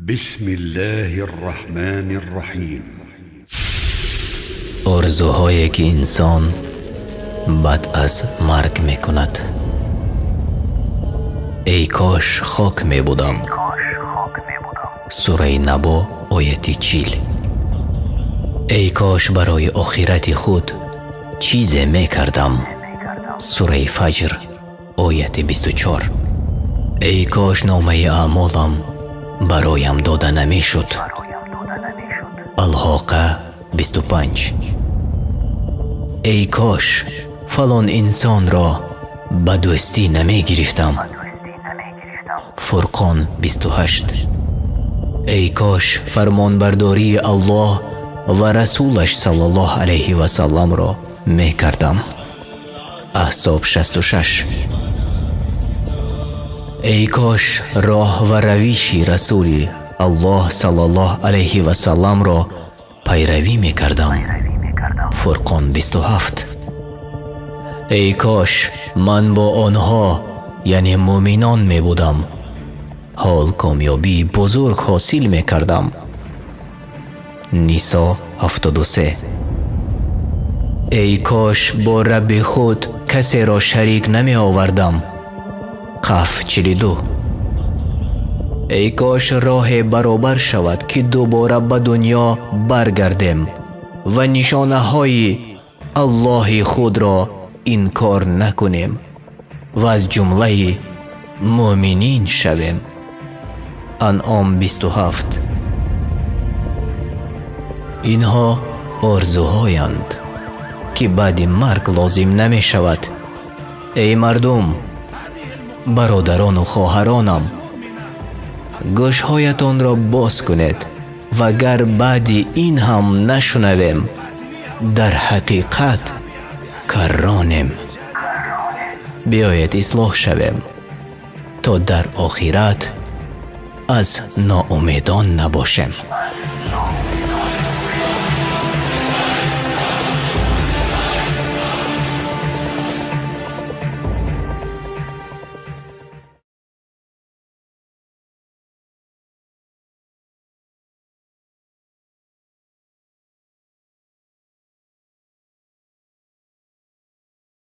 بسم الله الرحمن الرحيم. Орзуҳое, ки инсон баъд аз марг мекунад. Эй кош хок мебудам. Сураи Набо, ояти 40. Эй кош барои охирати худ чизе мекардам. Сураи Фаҷр, ояти 24. Эй кош номаи аъмолам бароям дода намешуд. Алҳоқа, 25. Эй кош фалон инсонро ба дӯстӣ намегирифтам. Фурқон, 28. Эй кош фармонбардории Аллоҳ ва расулаш саллаллоҳу алайҳи васалламро мекардам. Аҳзоб, 66. Эй кош роҳ ва равиши расули Аллоҳ саллаллоҳу алайҳи васалламро пайравӣ мекардам. Фурқон, 27. Эй кош ман бо онҳо, яъне муъминон, мебудам, ҳол комёбии бузург ҳосил мекардам. Нисо, 73. Эй кош бо Рабби худ касеро шарик намеовардам. Қаф, 42. Эй кош роҳе баробар шавад, ки дубора ба дунё баргардем ва нишонаҳои Аллоҳи худро инкор накунем ва аз ҷумлаи муъминин шавем. Анъом, 27. Инҳо орзуҳоянд, ки баъди марг лозим намешавад. Эй мардум, бародарону хоҳаронам, гӯшҳоятонро боз кунед ва гар баъди ин ҳам нашунавем, дар ҳақиқат карронем. Биёед, ислоҳ шавем, то дар охират аз ноумедон набошем.